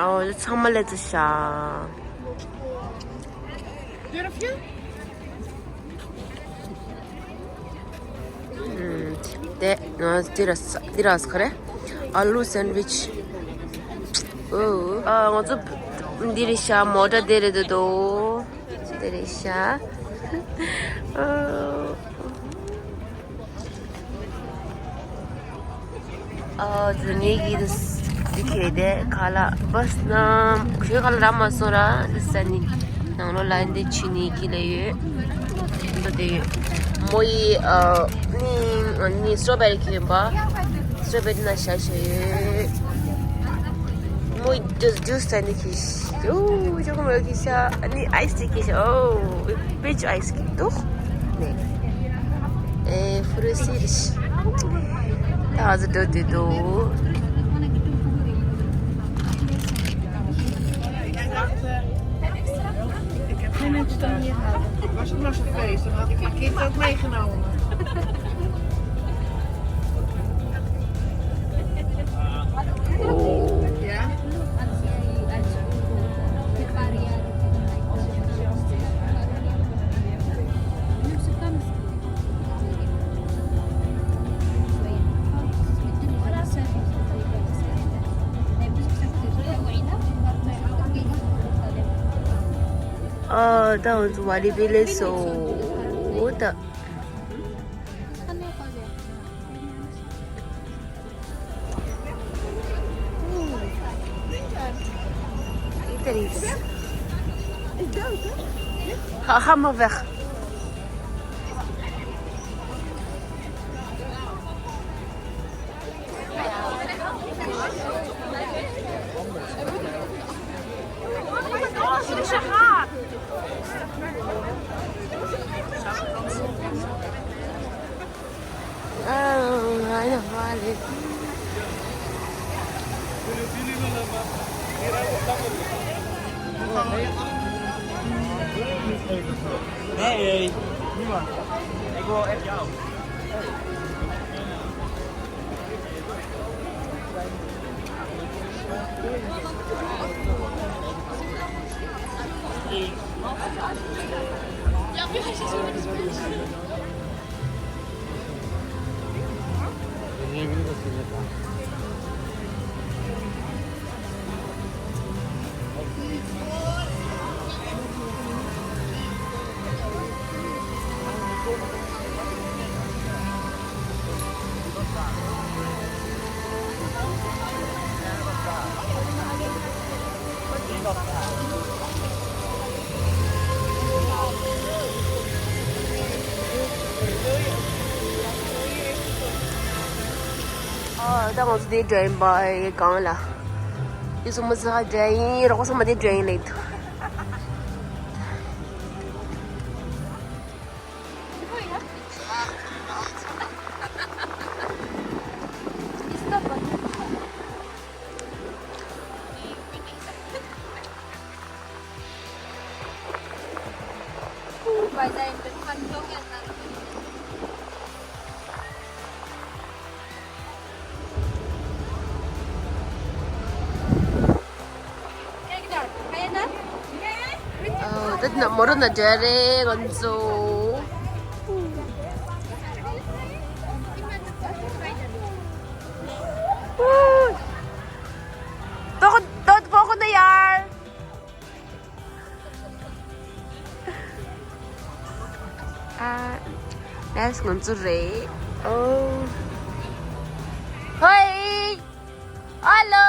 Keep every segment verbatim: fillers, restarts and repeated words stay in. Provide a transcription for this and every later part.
ཨོ། ཚང་མ་ལེ་ཚོ་ཤ། ཨུམ། དེ་ང་འདི་ར་འདི་ར་ཁ་རེ། ཨ་ལུ་སན་ཝིཆ། ཨོ། ཨ་ང་ཚོ་འདི་རེད་ཤ། མོ་ཊ་དེ་རེད་དོ། དེ་རེད་ཤ། ཨོ། ཨ་ཟི་ནི་གི་དུ་ཁེ་དེ་ཁ་ལ་བས་ན་ཁོས་ཁ་ལ་ར་མ་སོང་ར། དུ་ས་ནི་ནང་ལོ་ལ་འདི་ཆི་ནི་གི་ལ་ཡོད། འདི་དེ་ཡོད། མོ་ཡི་ཨ་ནི་ནི་སི་ཊོ་བེ་རི་ཁེ་བ། སི་ཊོ་བེ་རི་ན་ཤ་ཤ་ཡོད། མོ་ཡི་ཇུས་ཇུས་ས་ནི་ཁི་ཤ། ཨོ་ཇོ་མོ་ཁི་ཤ། ཨ་ནི་ཨའི་སི་ཊི་ཁི་ཤ། ཨོ་པི་ཆི་ཨའི་སི་ཁི་འདུག་ནས། ཨེ་ཧྥུ་རུ་སི་རི་ཤ། ད་ཨ་ཟི་འགྲོ་དུས་འདུག Geen extra? Ik heb geen extra meer gehad. Was het maar zo'n feest, dan had ik mijn kind ook meegenomen. Ja? ཨ་ད་ང་ཚོ་ཝ་ལི་བི་ལས་སོ་ད། ཨ་ད་ང་ཚོ་དེ་འགྲོ་ཡིན་པ་ཡི་གང་ལ། དེ་ཚོ་མི་ཚེ་ཧ་འདྲ་ཡིན། རོགས་པ་ཚང་མ་དེ་འགྲོ་ཡིན་ལེགས་འདུག་ཨོ། ད་ནི་མོ་རོ་ན་འདྲ་རེད་ང་ཚོ། ཏོག་ཏོག་པོ་ཁོ་ན་ཡར། ཨ། ལས་ང་ཚོ་རེད། ཨོ། ཧོའི། ཧ་ལོ།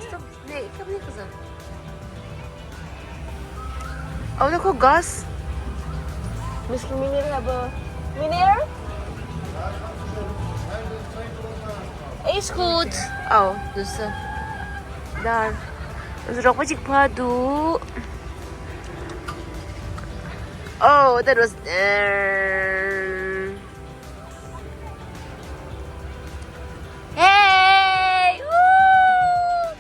སྟོབ་ནས་སྐབས་ནས་ཁ་ཟ། ཨོ་ན་ཁོ་གས། མིས་མི་ནེར་ལ་བོ། མི་ནེར། Ist gut. ཨོ་དུ་ས། ད། རོགས་པ་ཅིག་ཕ་དུ། Oh, that was. Um, hey! Woo!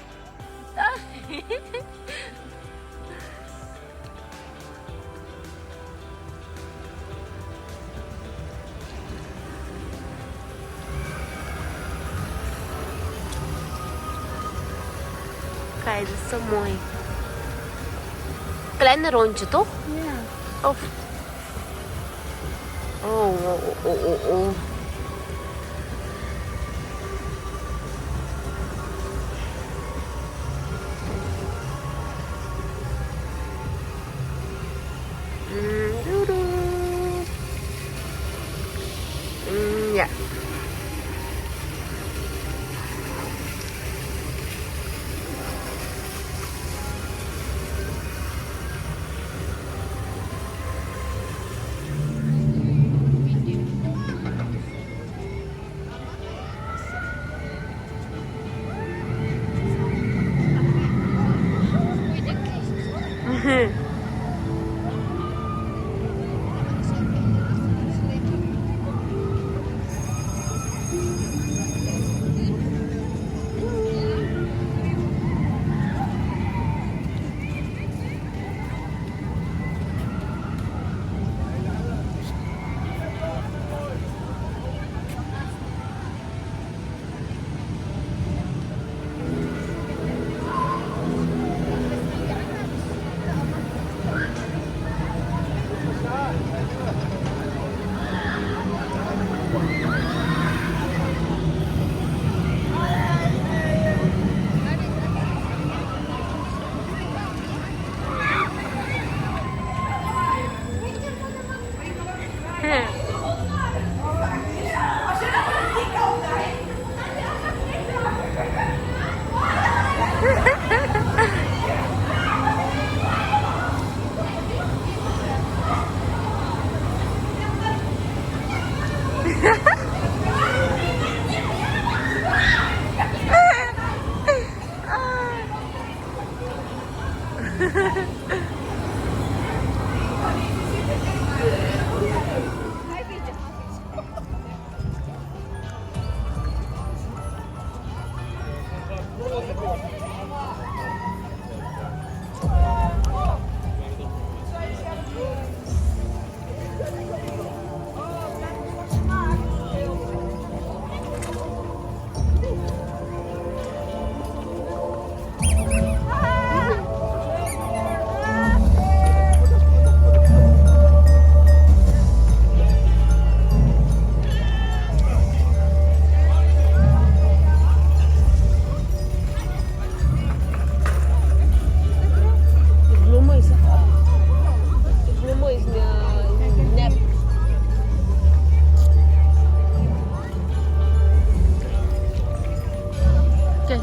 It's so mooi. Kleine rondje, toch? Ja. Of. Oh, oh, oh, oh, oh. Mm, doo-doo. Mm, yeah.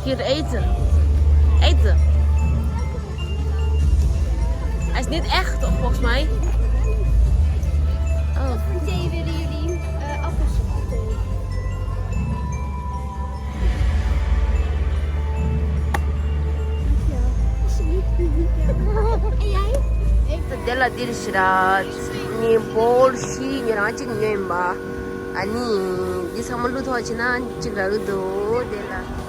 Hier eten. Eten. Hij is niet echt, toch, volgens mij? Oh. Voor een thee willen jullie eh appelsap? En jij? དེ་ལ་འདིར་ཞིག་ར། ངས་བོལ་ཤི་ཉེ་རང་གཅིག་ཉོས་ཡིན་པ། ཨ་ནི་འདི་ཚང་མ་བླུགས་ཐོག་ཕྱིན་ན་གཅིག་རག་གི་འདུག་དེ་ལ།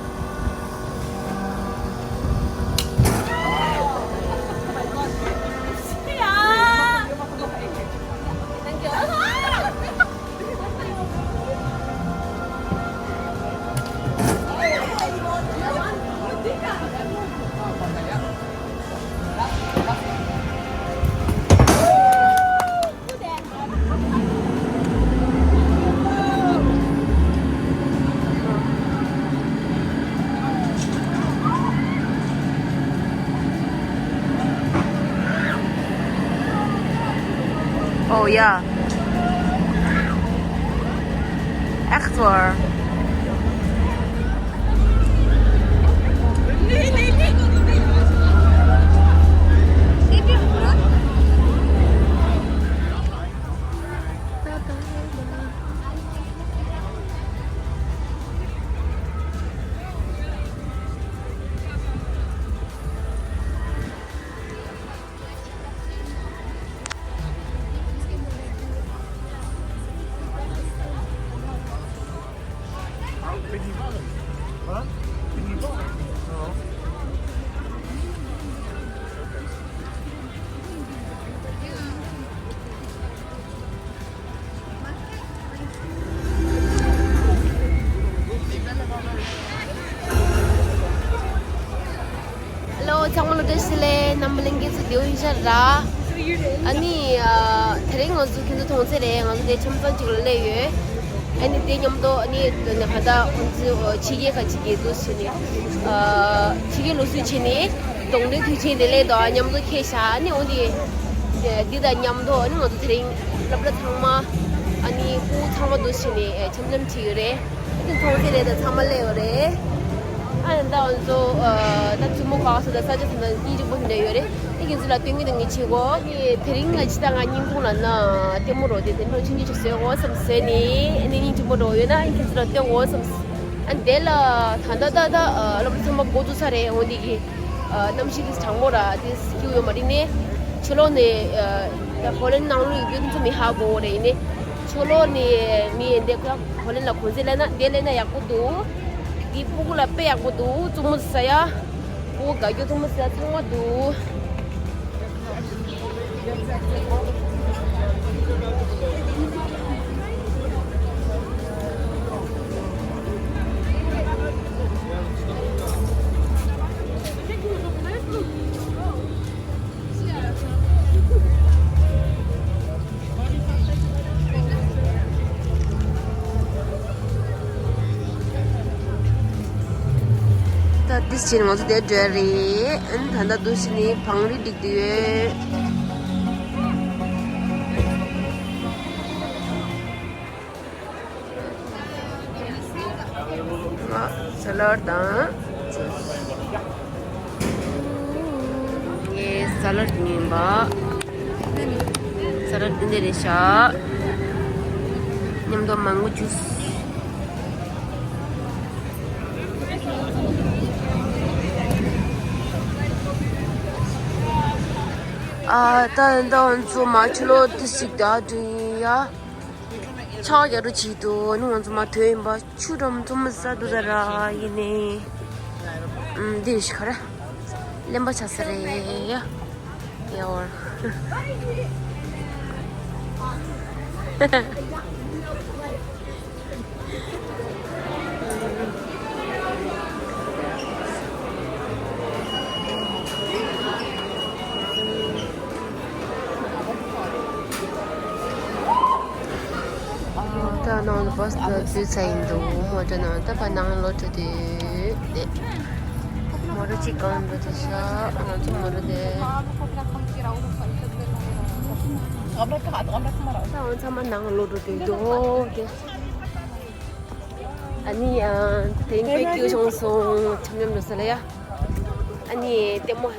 Oh yeah. Echt waar. ད་ར། ཨ་ནི་ཨ། དེ་རིང་ང་ཚོ་ཁྱེད་ཚོ་མཐོང་ཚད་རེད། ང་ཚོ་དེ་འཆམ་ཚང་གཅིག་ལ་སླེབས་ཡོད། ཨ་ནི་དེ་མཉམ་དུ་ཨ་ནི་ད་ལྟ་ཁོང་ཚོ་ཕྱི་རྒྱལ་ཁག་ཅིག་གི་འདུག་ཟེར་ནས། ཨ། ཕྱི་རྒྱལ་ལོགས་སུ་ཕྱིན་ནས་གདོང་ལེན་དུས་ཆེན་དེ་སླེབས་དང་མཉམ་དུ་འཁེལ་ཤག་ཨ་ནི་འོ་དེ་འདི་དང་མཉམ་དུ་ཨ་ནི་ང་ཚོ་དེ་རིང་སློབ་གྲྭ་ཚང་མ་ཨ་ནི་ཕྲུ་གུ་ཚང་མ་འདུག་ཟེར་ནས་འཆམ་འཆམ་བྱས་ཡོད་རེད། ཨ་ནི་མཐོང་ཚད་རེད། ད་ཚང་མ་སླེབས་ཡོད་རེད། ཨ་ནི་ད་ང་ཚོ་ཨ། ད་མཚན་མོ་ཁ་སོ་ད་ས་ཆ་ཚང་མ་སྙིང་རྗེ་པོ་ཞིག་འདྲ་ཡོད་རེད། ཨ་ཁྱེད་ཚོ་ལ་སྟོན་གི་འདུག་ངས་བྱེད་གོ་ངས་དེ་རིང་ང་ཅི་ད་ང་སྙིང་ཁུང་ལ་ན་ལྟད་མོ་རོ་དེ་དེ་འཕྲོ་ཆུང་ཆུང་ཅིག་བཟོས་འོ་བསམ་བཟོས་ནས་ཨ་ནི་སྙིང་རྗེ་པོ་རོ་ཡོད་ན་ཨ་ཁྱེད་ཚོ་ལ་སྟོན་འོ་བསམ། ཨ་ནི་དེ་ལ་ད་ལྟ་ད་ལྟ་ཨ། སློབ་གྲྭ་ཚང་མ་འགོ་བཙུགས་ས་རེད། འོ་འདི་གི་ཨ། གནམ་གཤིས་དེ་གྲང་མོ་ར་དེ་སྐྱིད་ཡོད་མ་རེད་ནས། ཕྱི་ལོགས་ནས་ཨ། ད་ཧོ་ལན་ནང་ལོགས་ཡོད་རྒྱུ་དེ་ཚོ་མི་ཧ་གོ་རེད། ཡིན་ནས་ཕྱི་ལོགས་ནས་མི་ཡིན་དེ་ཁོ་ཧོ་ལན་ལ་གུང་ཚིགས་ལེན་ན་དེ་ལེན་ན་ཡག་པོ་འདུག་དེ་ཕྲུ་གུ་ལ་དཔེ་ཡག་པོ་འདུག་བཙུན་མོ་ཟ་ཡ། ཕྲུ་གུ་དགའ་སྐྱོ་བཙུན་མོ་ཟ་ཡ་ཚང་མ་འདུག་ད་དེ་ཕྱིར་ང་ཚོ་དེར་འགྲོ་ཡ་རེད། ཨ་ནི་ད་ལྟ་འདུག་ཕྱིན་ནས་བང་རི་བསྒྲིགས་བསྡད་ཡོད། ང་ས་ལར་དང་ཇུས། ངས་ས་ལར་ཉོས་པ། ས་ལར་འདི་འདྲ་རེད་ཤག་མཉམ་དུ་མང་གོ་ཇུས། ཨ། ད་ད་ང་ཚོ་མ་ཆུ་ལོ་དེ་ཞིག་ད་དུ་ཡ། ཆག་རྒྱ་རུ་ཆིག་ཏུ་ནི་ང་ཚོ་མ་ཐོས་ཡིན་པ། ཆུ་འགྲམ་ཚོ་མི་ས་དུ་ད་ར་ཡིན་ནི། ཨུམ། འདི་ཤི་ཁ་ར། གླེན་པ་ཆགས་ས་རེད་ཡ། ཡ་བར། ད་ནང་ལ་བྷ་སི་ལ་འཛུལ་ཚར་ཡིན་འདུག་མོ་ཊ་ནང་ད་ཕར་ནང་ལོག་འགྲོ་དུས་དེ། མོ་ཊ་གཅིག་གང་འགྲོ་དུས་ཤག་ང་ཚོ་མོ་ཊ་དེ། ད་འོ་ཚང་མ་ནང་ལོག་འགྲོ་དུས་འདུག་དེ། ཨ་ནི་ཡང་དེ་རིང་དཔེ་སྐྱིད་བྱུང་སོང་། འཆམ་འཆམ་འགྲོ་ས་ལ་ཡ། ཨ་ནི་ལྟད་མོ་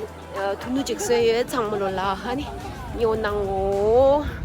ཐུང་ཐུང་ཅིག་བཟོས་ཡོད། ཚང་མ་ལོ་ལ་ཧ་ནི་ཉོ་གནང་ངོ་།